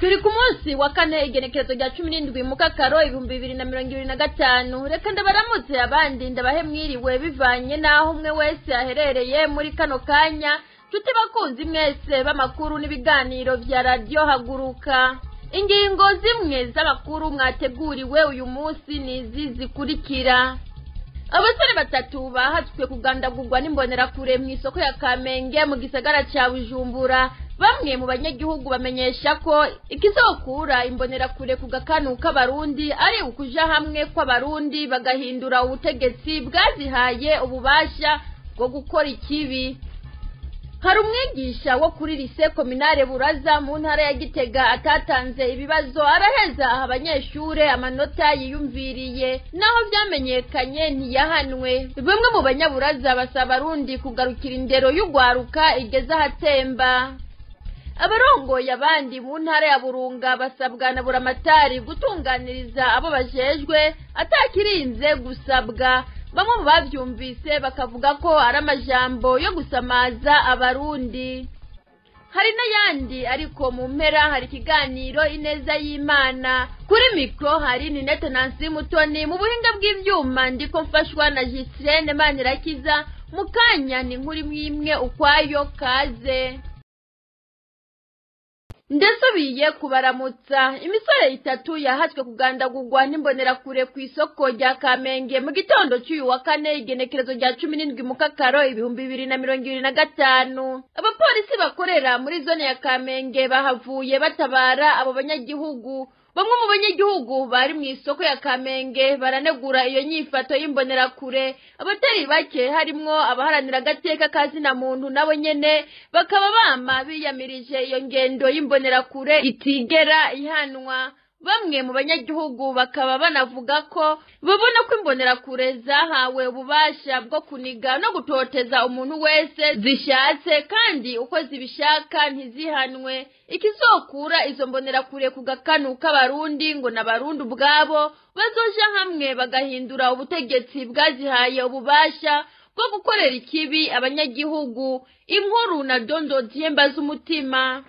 Turi ku munsi wa kane, igenekerezo rya 17 Mukakaro 2025. Reka ndabaramutse, abandi ndabahe mwiriwe, bivanye n'aho umwe wese aherereye muri kano kanya. Nshuti bakunzi mwese b'amakuru n'ibiganiro vya Radiyo Haguruka, ingingo zimwe z'amakuru mwateguriwe uyu munsi ni izi zikurikira: Abasore batatu bahatswe kugandagurwa n'imbonerakure mu isoko ya Kamenge mu gisagara ca Bujumbura. Bamwe mu banyagihugu bamenyesha ko ikizokura imbonerakure ku gakanu k'Abarundi ari ukuja hamwe kw'Abarundi, bagahindura ubutegetsi bwazihaye ububasha bwo gukora ikibi. Hari umwigisha wo kuri Lycée Communale Buraza mu ntara ya Gitega atatanze ibibazo, araheza aha abanyeshure amanota yiyumviriye. Naho vyamenyekanye, ntiyahanwe. Bamwe mu Banyaburaza basaba Abarundi kugarukira indero y'ugwaruka igeze ahatemba. Abarongoye abandi mu ntara ya Burunga basabwa na Buramatari gutunganiriza abo bajejwe atakirinze gusabwa. Bamwe mu bavyumvise bakavuga ko ari amajambo yo gusamaza Abarundi. Hari n'ayandi, ariko mu mpera hari ikiganiro Ineza y'Imana. Kuri mikro hari Ninete Nancy Mutoni, mu buhinga bw'ivyuma ndiko mfashwa na Gislene Manirakiza. Mu kanya ni nkuru imwe ukwayo. Kaze. Ndasubiye kubaramutsa. Imisore itatu yahatswe kugandagurwa n'imbonerakure ku isoko rya Kamenge mu gitondo cy'uyu wa kane, igenekerezo rya 17 Mukakaro 2025. Abapolisi bakorera muri zone ya Kamenge bahavuye batabara abo banyagihugu. Bamwe mu banyagihugu bari mu isoko ya Kamenge baranegura iyo nyifato y'imbonerakure. Abatari bake, harimwo abaharanira agateka ka zina muntu, nabo nyene bakaba bama biyamirije iyo ngendo y'imbonerakure itigera ihanwa. Bamwe mu banyagihugu bakaba banavuga ko babona ko imbonerakure zahawe ububasha bwo kuniga no gutoteza umuntu wese zishatse, kandi uko zibishaka ntizihanwe. Ikizokura izo mbonerakure ku gakanu k'Abarundi ngo n'Abarundi ubwabo bazoja hamwe, bagahindura ubutegetsi bwazihaye ububasha bwo gukorera ikibi abanyagihugu. Inkuru na Dondo Diemba z'umutima.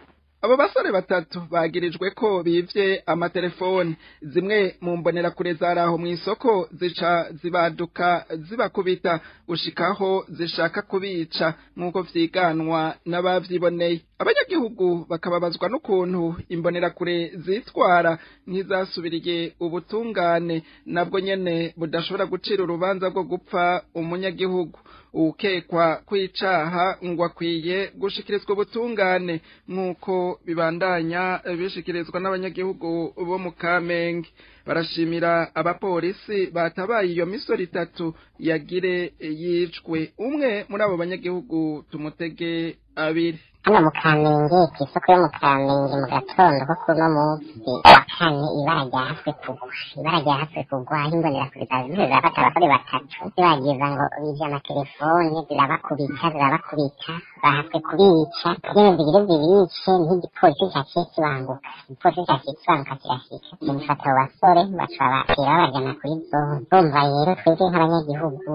Abo basore batatu bagirijwe ko bivye amatelefoni. Zimwe mu mbonerakure zaraho mw'isoko zica zibaduka, zibakubita gushikaho zishaka kubica, nk'uko vyiganwa n'abavyiboneye. Abanyagihugu bakababazwa n'ukuntu imbonerakure zitwara nk'izasubiriye ubutungane, nabwo nyene budashobora gucira urubanza rwo gupfa umunyagihugu. Uwukekwa kw'icaha ngo akwiye gushikirizwa ubutungane, nk'uko bibandanya bishikirizwa n'abanyagihugu bo mu Kamenge. Barashimira abapolisi batabaye iyo misoro itatu yagire yicwe. Umwe muri abo banyagihugu tumutege abiri. Hano mu Kamenge, kw'isoko yo mu Kamenge, mu gatondo ko kuno munsi wa kane, ibara ryahatswe kugwa, ibara ryahatswe kugwa aho imbonerakure zazise zirafata abasore batatu, zibageza ngo bivye amatelefone, zirabakubita, zirabakubita, bahatswe kubica. Kugira zigire zibice, n'igipolisi caciye kibanguka, igipolisi caciye kibanguka, kirashika, gifata abo basore, baca babatera babajana kuri zone. Urumva rero twebwe nk'abanyagihugu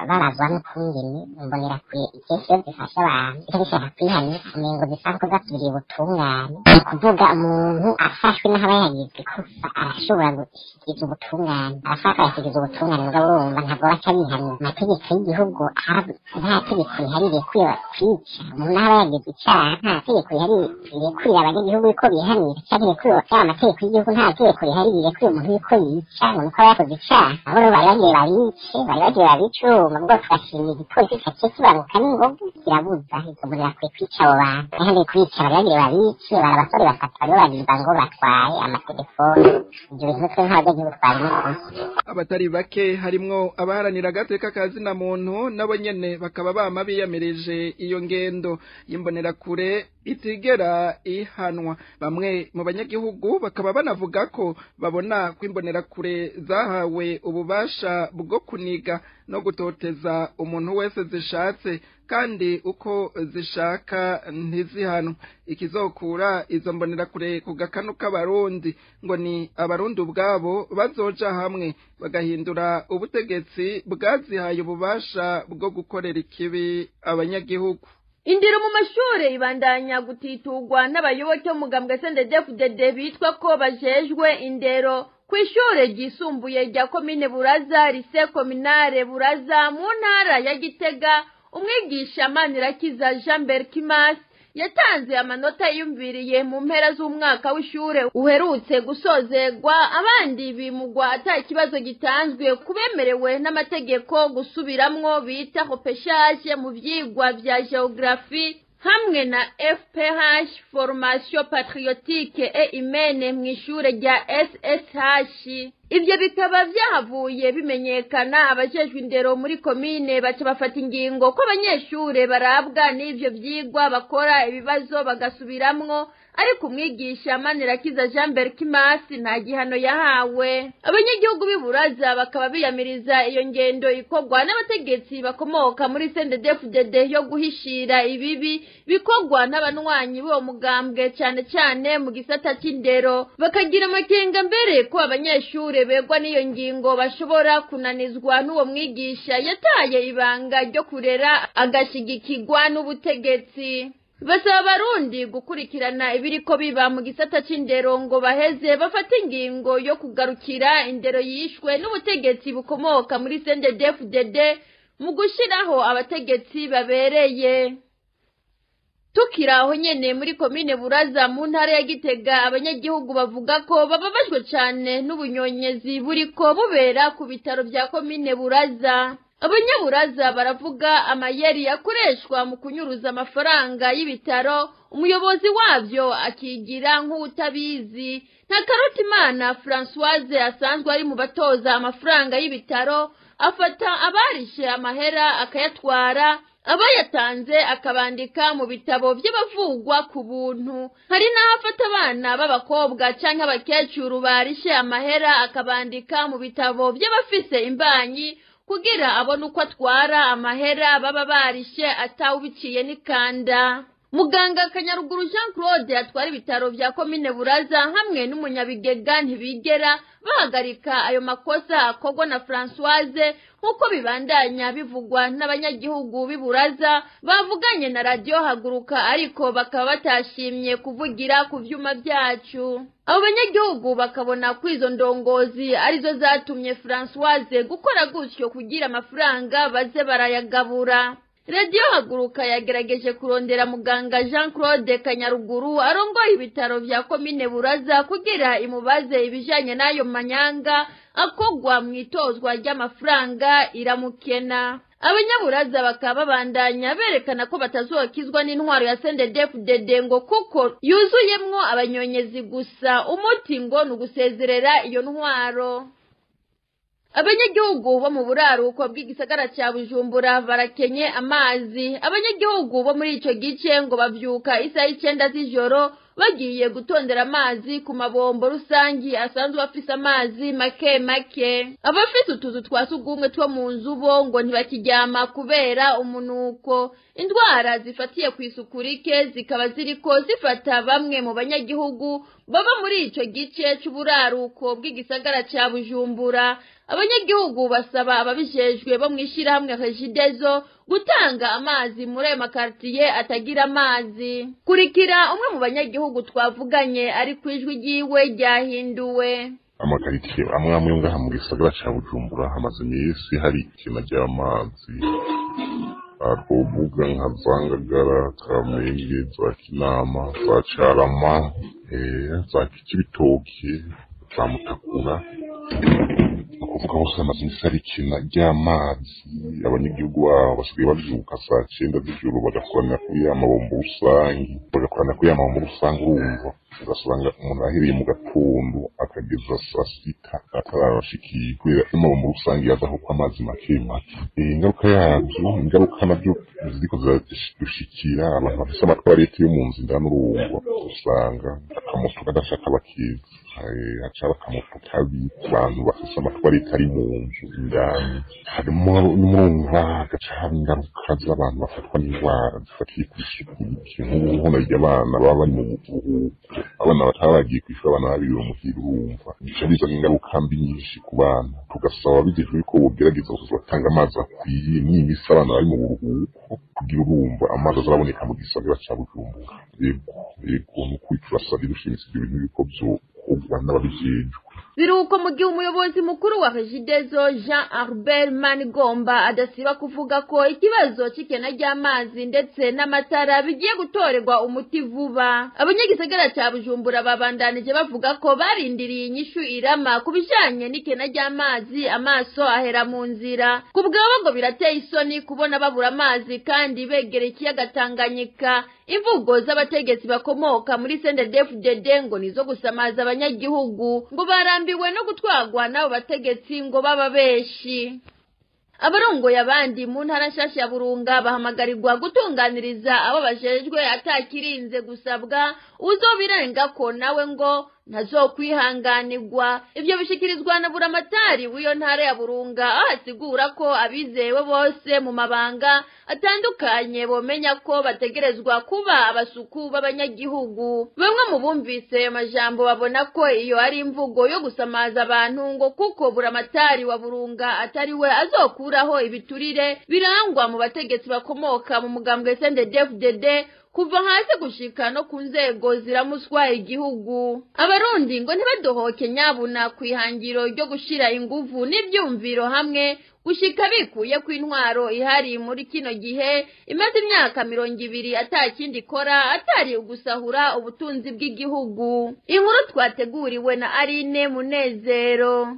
babazwa n'ukungene imbonerakure kenshi iyo zifashe abantu zica zishaka kwihanira, umengo zisanzwe zasubiriye ubutungane. Ni ukuvuga umuntu afashwe n'aho aba yagize ikosa arashobora gushikirizwa ubutungane, arashaka yashyikirizwa ubutungane. Mugabo urumva ntabwo baca bihanira. Amategeko y'igihugu, nta tegeko rihari rirekuye kwica umuntu n'aho aba yagize icaha. Nta tegeko rihari rirekurira abanyagihugu yuko bihanira canke rirekuriye yaba amategeko y'igihugu. Nta tegeko rihari rirekuye umuntu yuko yica ngo nuko aba yakoze icaha. Abo rero bari bagiye babice, bari bagiye babice. Urumva ubwo turashimira igipolisi caciye kibanguka n'ingoga, kirabuza izo mbonerakure kwica abo bantu. Kandi kwica bari bagiye babice, bari abasore batatu bariho bagiza ngo batwaye amatelefone. Ivyo bintu twe nk'abanyagihugu twari n'ukuri. Abatari bake, harimwo abaharanira agateka ka zina muntu, nabo nyene bakaba bama biyamirije iyo ngendo y'imbonerakure itigera ihanwa. Bamwe mu banyagihugu bakaba banavuga ko babona ko imbonerakure zahawe ububasha bwo kuniga no gutoteza umuntu wese zishatse, kandi uko zishaka ntizihanwe. Ikizokura izo mbonerakure ku gakanu k'Abarundi ngo ni Abarundi ubwabo bazoja hamwe, bagahindura ubutegetsi bwazihaye ububasha bwo gukorera ikibi abanyagihugu. Indero mu mashure ibandanya gutitugwa n'abayoboke b'umugambwe CNDD-FDD bitwa ko bajejwe indero. Kw'ishure ryisumbuye rya komine Buraza, Lycée Communale Buraza, mu ntara ya Gitega, umwigisha Manirakiza Jean Berkimas yatanze amanota yiyumviriye mu mpera z'umwaka w'ishure uherutse gusozegwa, abandi bimugwa ata ikibazo gitanzwe kubemerewe n'amategeko gusubiramwo bita repêchage mu vyigwa vya géographie hamwe na FPH, formation patriotique et humaine, mw'ishure rya SSH. Ivyo bikaba vyahavuye bimenyekana, abajejwe indero muri komine baca bafata ingingo ko abanyeshure barabwa n'ivyo vyigwa bakora ibibazo bagasubiramwo, ariko umwigisha Manirakiza Jean Berkimas nta gihano yahawe. Abanyagihugu b'i Buraza bakaba biyamiriza iyo ngendo ikorwa n'abategetsi bakomoka muri CNDD-FDD yo guhishira ibibi bikorwa n'abanywanyi b'uwo mugambwe, cane cane mu gisata c'indero, bakagira amakenga mbere ko abanyeshure begwa n'iyo ngingo bashobora kunanizwa n'uwo mwigisha yataye ibanga ryo kurera agashigikirwa n'ubutegetsi. Basaba abarundi gukurikirana ibiriko biba mu gisata c'indero ngo baheze bafate ingingo yo kugarukira indero yishwe n'ubutegetsi bukomoka muri CNDD-FDD mu gushiraho abategetsi babereye. Tukiri aho nyene muri komine Buraza mu ntara ya Gitega, abanyagihugu bavuga ko bababajwe cane n'ubunyonyezi buriko bubera ku bitaro vya komine Buraza. Abanyaburaza baravuga amayeri yakoreshwa mu kunyuruza amafaranga y'ibitaro, umuyobozi wavyo akigira nk'utabizi. Ntakarutimana Françoise asanzwe ari mu batoza amafaranga y'ibitaro, afata abarishe amahera akayatwara, abayatanze akabandika mu bitabo by'abavugwa ku buntu. Hari n'aho afata abana b'abakobwa canke abakecuru barishe amahera akabandika mu bitabo by'abafise imbanyi, kugira abone uko atwara amahera baba barishe atawubiciye n'ikanda. Muganga Kanyaruguru Jean Claude atwara ibitaro vya komine Buraza hamwe n'umunyabigega ntibigera bahagarika ayo makosa akorwa na Françoise, nk'uko bibandanya bivugwa n'abanyagihugu b'i Buraza bavuganye na Radio Haguruka, ariko bakaba batashimye kuvugira ku vyuma vyacu. Abo banyagihugu bakabona ko izo ndongozi arizo zatumye Françoise gukora gutyo kugira amafaranga baze barayagabura. Radio Haguruka yagerageje kurondera muganga Jean Claude Kanyaruguru arongoye ibitaro vya komine Buraza kugira imubaze ibijanye n'ayo manyanga akogwa mw'itozwa ry'amafaranga, iramukena. Abanyaburaza bakaba babandanya berekana ko batazokizwa n'intwaro ya CNDD-FDD ngo kuko yuzuyemwo abanyonyezi gusa, umuti ngo ni ugusezerera iyo ntwaro. Abanyagihugu bo mu buraruko bw'igisagara ca Bujumbura barakenye amazi. Abanyagihugu bo muri ico gice ngo bavyuka isaha 9 z'ijoro bagiye gutondera amazi ku mabombo rusangi asanzwe afise amazi make make. Abafise utuzu twa sugumwe two mu nzu bo ngo ntibakiryama kubera umunuko. Indwara zifatiye kw'isuku rike zikaba ziriko zifata bamwe mu banyagihugu baba muri ico gice c'uburaruko bw'igisagara ca Bujumbura. Abanyagihugu basaba ababijejwe bo mw'ishirahamwe Regideso gutanga amazi muri ayo makartiye atagira amazi. Kurikira umwe mu banyagihugu twavuganye ari kwijwi ryiwe ryahinduwe. Amakaritiye amwe amwe ngaha mu gisagara ca Bujumbura hamaze imisi hari ikena ry'amazi, twovuga nka za Ngagara, Kamenge, za Kinama, za Carama, za Cibitoke, za Mutakura. Ukuvuga hose hamaze imisi hari ikena ry'amazi. Abanyagihugu baho basigaye bavyuka saa 9 z'ijoro bagakoranira kuri ya mabombo rusange. Urumva ugasanga umuntu ahereye mu gatondo akageza saa 6 atarabashikiye kubera amabombo rusange yazaho ko amazi make make. Ingaruka yavyo, ingaruka navyo ziriko ziradushikira abantu bafise amatwarete yo mu nzu indani, urumva usanga akamoto kadashaka bakiza, haca akamoto kabi ku bantu bafise amatwarete ari mu nzu indani. Harimo n'umurumva hagaca haba ingaruka z'abantu bafatwa n'indwara zifatiye kw'isuku rike, nk'ubu nk'aho abana baba bari mu buruhuko Abana bataba bagiye kw'ishuri, abana babiriwe muhira, urumva bica bizana ingaruka mbi nyinshi ku bana. Tugasaba ababijejwe yuko bogerageza kuza batanga amazi akwiye mw'iyi misi abana bari mu buruhuko, kugira urumva amazi azaraboneka mu gisagara ca Bujumbura. Yego, yego, ni ukuri turasabye dushimitse ivyo bintu yuko vyokorwa n'ababijejwe. Biruhuko mu gihe umuyobozi mukuru wa Regideso Jean Albert Manigomba adasiba kuvuga ko ikibazo c'ikena ry'amazi ndetse n'amatara bigiye gutorerwa umuti vuba. Abanyagisagara ca Bujumbura babandanije bavuga ko barindiriye inyishu irama ku bijanye n'ikena ry'amazi, amaso ahera mu nzira. Ku bwabo ngo birateye isoni kubona babura amazi kandi begereye ikiyaga Tanganyika. Imvugo z'abategetsi bakomoka muri CNDD-FDD ngo nizo gusamaza abanyagihugu, ngo barambiwe no gutwagwa n'abo bategetsi ngo baba benshi. Abarongoye abandi mu ntara nshasha ya Burunga bahamagarirwa gutunganiriza abo bajejwe atakirinze gusabwa, uzobirengako nawe ngo ntazokwihanganirwa. Ivyo bishikirizwa na buramatari w'iyo ntara ya Burunga, aho asigura ko abizewe bose mu mabanga atandukanye bomenya ko bategerezwa kuba abasuku b'abanyagihugu. Bamwe mu bumvise ayo majambo babona ko iyo ari imvugo yo gusamaza abantu, ngo kuko buramatari wa Burunga atari we azokuraho ibiturire birangwa mu bategetsi bakomoka mu mugambwe CNDD-FDD kuva hasi gushika no ku nzego ziramuswa igihugu. Abarundi ngo ntibadohoke nyabuna kwihangiro ryo gushira inguvu n'ivyumviro hamwe gushika bikuye ku intwaro ihari muri kino gihe imaze imyaka 20 atakindi ikora atari ugusahura ubutunzi bw'igihugu. Inkuru twateguriwe na Aline Munezero.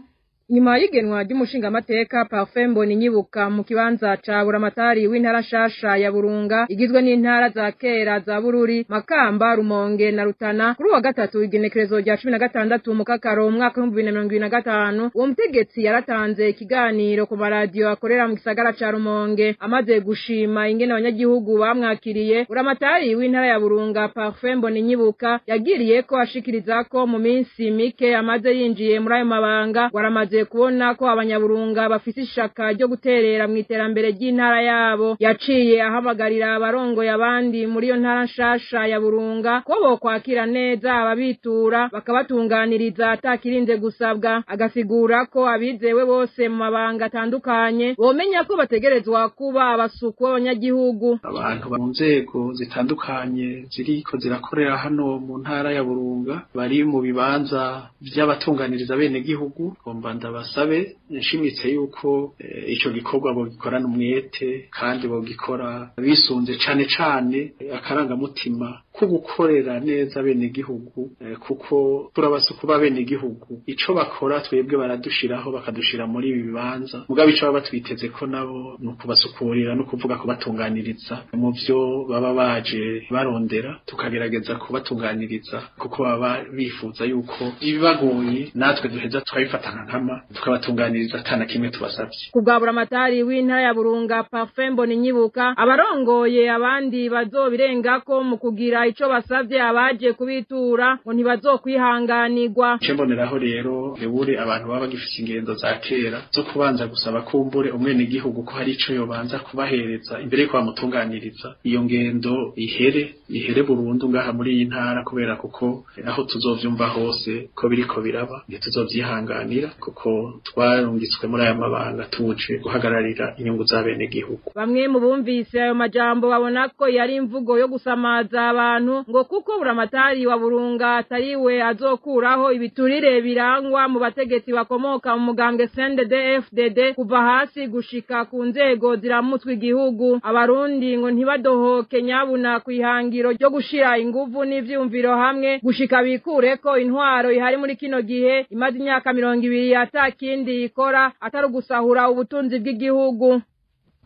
Nyuma y'igenwa ry'umushingamateka Parfait Mboninyibuka mu kibanza ca Buramatari w'intara nshasha ya Burunga igizwe n'intara za kera za Bururi, Makamba, Rumonge na Rutana, kuri uwa gatatu igenekerezo rya 16 Mukakaro umwaka 2025, uwo mutegetsi yaratanze ikiganiro ku maradiyo akorera mu gisagara ca Rumonge. Amaze gushima ingene abanyagihugu bamwakiriye, Buramatari w'intara ya Burunga Parfait Mboninyibuka yagiriye ko ashikiriza ko mu minsi mike amaze yinjiye muri ayo mabanga waramaze kubona ko abanyaburunga bafise ishaka ryo guterera mu iterambere ry'intara yabo. Yaciye ahamagarira abarongoye abandi muri iyo ntara nshasha ya Burunga ko bokwakira neza ababitura bakabatunganiriza atakirinze gusabwa, agasigura ko abizewe bose mu mabanga atandukanye bomenya ko bategerezwa kuba abasuku b'abanyagihugu. Abantu mu nzego zitandukanye ziriko zirakorera hano mu ntara ya Burunga bari mu bibanza vy'abatunganiriza bene gihugu, ngomba ndabasabe nshimitse yuko ico gikorwa bogikorana umwete kandi bogikora bisunze cane cane akarangamutima ko gukorera neza bene gihugu, kuko turabasuku ba bene gihugu, ico bakora twebwe baradushiraho bakadushira muri ibi bibanza, mugabo ico baba batwiteze ko nabo no kubasukurira no kuvuga kubatunganiriza mu vyo baba baje barondera, tukagerageza kubatunganiriza kuko baba bifuza yuko ibibagoye natwe duheza tukabifata nka nkama tukabatunganiriza atana kimwe tubasavye. Kubwa Buramatari w'intara ya Burunga Parfait Mboninyibuka, abarongoye abandi bazobirengako mu kugira ico basavye abaje kubitura ngo ntibazokwihanganirwa. Mboneraho rero rebure abantu baba bagifise ingendo za kera zo kubanza gusaba kumbure umwene gihugu ko hari ico yobanza kubahereza imbere yuko bamutunganiriza, iyo ngendo ihere burundu ngaha muri iyi ntara, kubera kuko aho tuzovyumva hose ko biriko biraba ntituzovyihanganira, kuko twarungitswe muri aya mabanga tuje guhagararira inyungu za bene gihugu. Bamwe mu bumvise ayo majambo babona ko yari imvugo yo gusamaza abantu, ngo kuko Buramatari wa Burunga atariwe azokuraho ibiturire birangwa mu bategetsi bakomoka mu mugambwe CNDD-FDD kuva hasi gushika ku nzego ziramutswe igihugu. Abarundi ngo ntibadohoke nyabuna kwihangiro ryo gushira inguvu n'ivyumviro hamwe gushika bikureko intwaro ihari muri kino gihe imaze imyaka 20 atakindi ikora atari ugusahura ubutunzi bw'igihugu.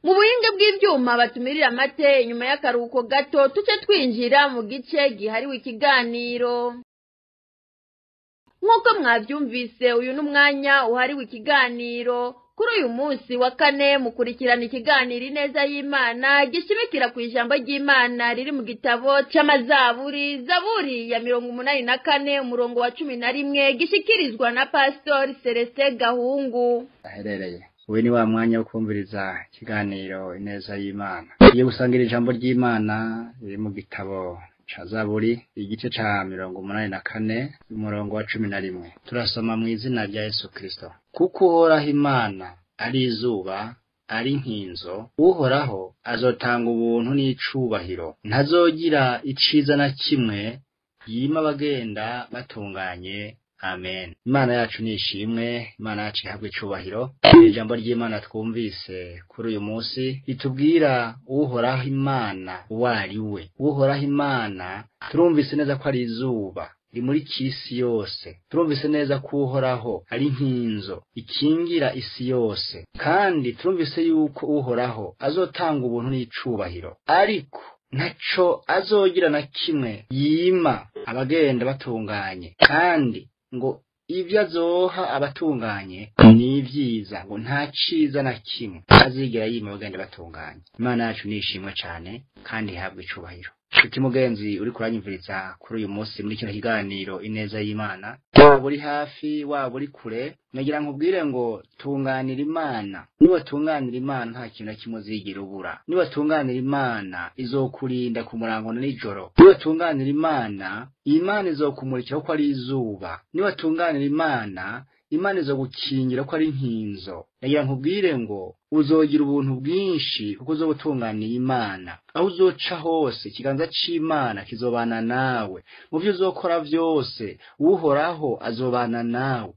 Mu buhinga bw'ivyuma batumirira amate inyuma y'akaruhuko gato tuce twinjira mu gice gihariwe ikiganiro. Nk'uko mwavyumvise, uyu n'umwanya uhariwe ikiganiro. Kuri uyu munsi wa kane mukurikirana ikiganiro Ineza y'Imana gishimikira ku ijambo ry'Imana riri mu gitabo c'Amazaburi, Zaburi ya 84 umurongo wa 11, gishikirizwa na Pastor Celestin Gahungu. Aherereye uyu ni wa mwanya wo kumviriza ikiganiro Ineza y'Imana. Iyo gusangira ijambo ry'Imana riri mu gitabo ca Zaburi, igice ca 84, umurongo wa 11. Turasoma mu izina rya Yesu Kristo. Kuko Uhoraho Imana ari izuba, ari nkinzo, Uhoraho azotanga ubuntu n'icubahiro, ntazogira iciza na kimwe yima abagenda batunganye. Amen. Imana yacu ni ishimwe, Imana yacu ihabwe icubahiro. Ijambo ry'Imana twumvise kuri uyu munsi ritubwira Uhoraho Imana uwo ari we. Uhoraho Imana turumvise neza ko ari izuba rimurika isi yose. Turumvise neza ko Uhoraho ari nkinzo ikingira isi yose. Kandi turumvise yuko Uhoraho azotanga ubuntu n'icubahiro, ariko ntaco azogira na kimwe yima abagenda batunganye. Kandi ngo ibyo azoha abatunganye ni ibyiza, ngo nta ciza na kimwe azigera yima abagenda batunganye. Imana yacu ni ishimwe cane kandi ihabwe icubahiro. Nshuti mugenzi uri kuranyumviriza kuri uyu munsi muri kino kiganiro Ineza y'Imana, waba uri hafi waba uri kure, nagira nkubwire ngo tunganira Imana. Niba tunganira Imana nta kintu na kimwe uzigira ubura. Niba tunganira Imana izokurinda ku murango na nijoro. Niba tunganira Imana, Imana izokumurikira ko ari izuba. Niba tunganira Imana, Imana izogukingira ko ari nkinzo. Nagira nkubwire ngo uzogira ubuntu bwinshi kuko uzobutunganiye Imana. Aho uzoca hose ikiganza c'Imana kizobana nawe. Mu byo uzokora vyose Uhoraho azobana nawe,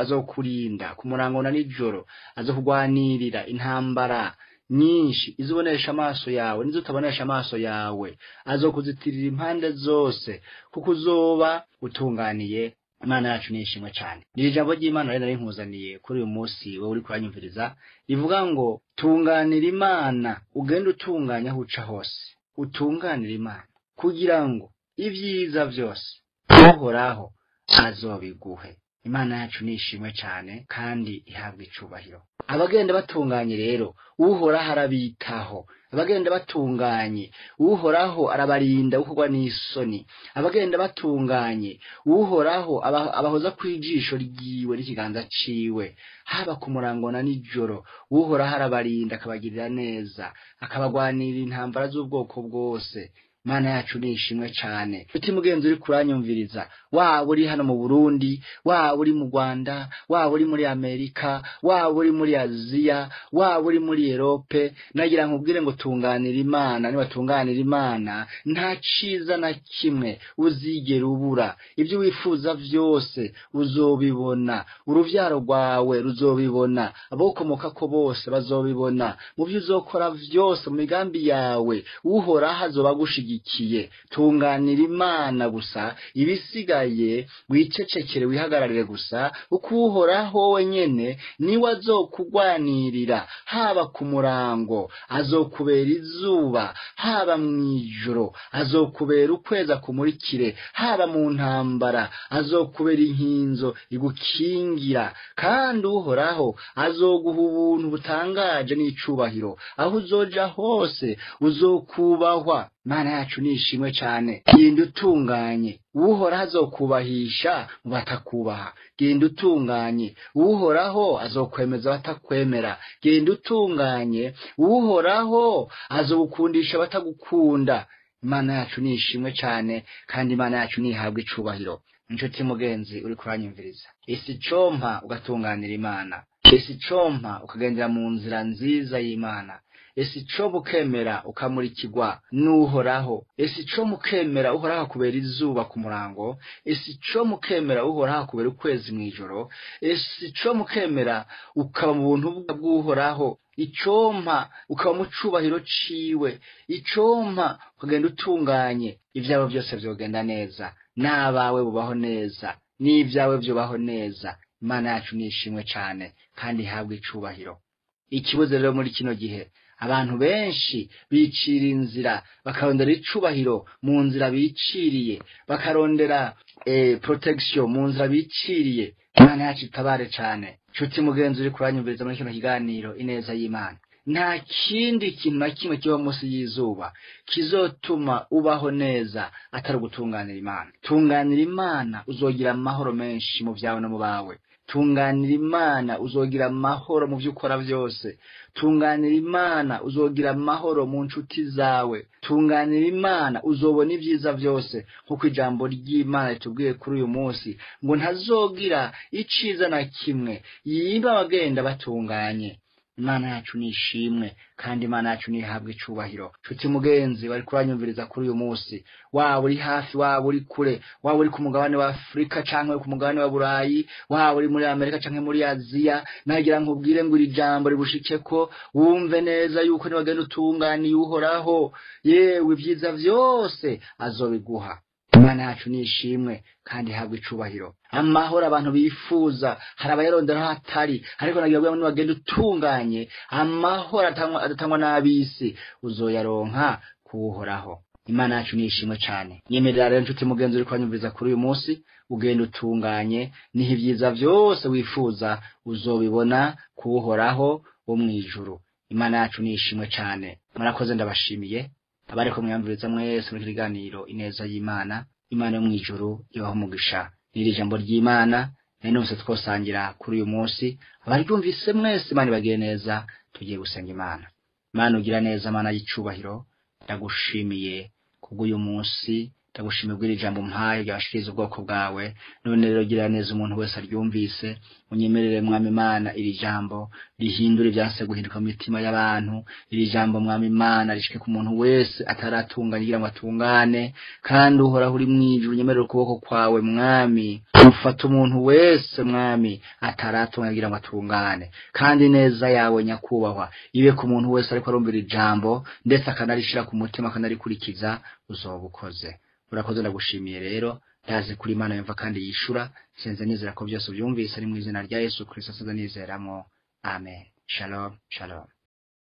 azokurinda ku murango na nijoro, azokugwanirira intambara nyinshi izubonesha amaso yawe nizo utabonesha amaso yawe, azokuzitirira impande zose kuko uzoba utunganiye Imana yacu ni ishimwe cyane. Ni ijambo ry'Imana rero nari nkuzaniye kuri uyu munsi wowe uri kuranyumviriza, rivuga ngo tunganira Imana, ugende utunganya aho uca hose, utunganira Imana kugira ngo ibyiza byose Uhoraho azobiguhe. Imana yacu ni ishimwe cyane kandi ihabwa icubahiro. Abagenda batunganye rero Uhoraho arabitaho. Abagenda batunganye Uhoraho arabarinda gukorwa n'isoni. Abagenda batunganye Uhoraho abahoza kwijisho ryiwe n'ikiganza ciwe, haba ku murango na nijoro. Uhoraho arabarinda akabagirira neza, akabagwanirira intambara z'ubwoko bwose. Imana yacu ni ishimwe cyane. Uti mugenzi uri kuranyumviriza, waba uri hano mu Burundi, waba uri mu Rwanda, waba uri muri Amerika, waba uri muri Aziya, waba uri muri Europe, nagira nkubwire ngo tunganira Imana. Niba tunganira Imana nta ciza na kimwe uzigera ubura. Ibyo wifuza vyose uzobibona, uruvyaro rwawe ruzobibona, abokomoka ko bose bazobibona. Mu byo uzokora vyose, mu migambi yawe, Uhoraho azobagushigikiye. Tunganira Imana gusa, ibisigaye wicecekere, wihagararire gusa, uko Uhoraho wenyene niwe azokugwanirira, haba ku murango azokubera izuba, haba mw'ijoro azokubera ukwezi kumurikire, haba mu ntambara azokubera inkinzo igukingira. Kandi Uhoraho azoguha ubuntu butangaje n'icubahiro, aho uzoja hose uzokubahwa. Imana yacu ni ishimwe cyane. Genda utunganye, Uhoraho azokubahisha mu batakubaha. Genda utunganye, Uhoraho azokwemeza batakwemera. Genda utunganye, Uhoraho azogukundisha batagukunda. Imana yacu ni ishimwe cyane kandi Imana yacu ni ihabwe icubahiro. Inshuti mugenzi uri kuranyumviriza, isi compa ugatunganira Imana, isi compa ukagendera mu nzira nziza y'Imana, ese ico mukemera ukamurikirwa n'Uhoraho, ese ico mukemera Uhoraho akubera izuba ku murango, ese ico mukemera Uhoraho akubera ukwezi mw'ijoro, ese ico mukemera ukaba mu buntu bw'Uhoraho, icompa ukaba mu cubahiro ciwe, icompa ukagenda utunganye, ivyabo byose vyogenda neza, n'abawe bubaho neza, n'ivyawe vyubaho neza. Imana yacu ni ishimwe cane kandi ihabwe icubahiro. Ikibuze rero muri kino gihe, abantu benshi bicira inzira, bakarondera icubahiro mu nzira biciriye, bakarondera protection mu nzira biciriye. Imana yacu itabare cane. Nshuti mugenzi uri kuranyumviriza muri kino kiganiro Ineza y'Imana, Nta kindi kintu na kimwe kiba munsi y'izuba kizotuma ubaho neza atari ugutunganira Imana. Tunganira Imana uzogira amahoro menshi mu vyawe no mu bawe. Tunganira Imana uzogira amahoro mu vyo ukora vyose. Tunganira Imana uzogira amahoro mu nshuti zawe. Tunganira Imana uzobona ibyiza vyose, nkuko ijambo ry'Imana ritubwiye kuri uyu munsi ngo ntazogira iciza na kimwe yimba abagenda batunganye. Imana yacu ni ishimwe kandi Imana yacu nihabwe icubahiro. Nshuti mugenzi bari kuranyumviriza kuri uyu munsi, waba uri hafi, waba uri kure, waba uri ku mugabane wa Afrika canke ku mugabane wa Burayi, waba uri muri Amerika canke muri Aziya, nagira nkubwire ngo iri jambo ribushikeko, wumve neza yuko niwagenda utunganiye Uhoraho, yewe ibyiza vyose azobiguha. Imana yacu ni ishimwe kandi ihabwe icubahiro. Amahoro abantu bifuza hari abayarondera hatari, ariko nagira ngo niwagenda utunganye amahoro adatangwa n'abisi uzoyaronka kuwuhoraho. Imana yacu ni ishimwe cane. Nyemerera rero nshuti mugenzi uri kwanyumviriza kuri uyu munsi, ugenda utunganye, niho ibyiza vyose wifuza uzobibona kuwuhoraho wo mwijuru. Imana yacu ni ishimwe cane. Murakoze, ndabashimiye abariko mwiyamviriza mwese muri kiganiro Ineza y'Imana. Imana yo mwijuru ibaho umugisha. N'iri jambo ry'Imana none twosangira kuri uyu munsi, abaryumvise mwese Imana ibagire neza. Tugiye gusenga Imana. Imana ugira neza, Mana y'icubahiro, ndagushimiye kubw'uyu munsi, ndagushimiye bw'iri jambo mpaye ryabashikiriza ubwoko bwawe. None rero gira neza umuntu wese aryumvise, unyemerere Mwami Imana iri jambo rihindura ibyanse guhinduka mu mitima y'abantu. Iri jambo Mwami Imana rishike ku muntu wese ataratunganye kugira ngo atungane, kandi Uhoraho uri mwijuru unyemerere ukuboko kwawe Mwami ufata umuntu wese Mwami ataratunganye kugira ngo atungane, kandi neza yawe nyakubahwa ibe ku muntu wese ariko arumvira ijambo ndetse akanarishira ku mutima akanarikurikiza, uzoba ukoze. Urakoze, ndagushimiye rero. Ndazi kuri Imana yumva kandi yishura. Senze nizera ko byose byumvise, ari mu izina rya Yesu Kristo senze nizeramo. Amen. Shalom, shalom.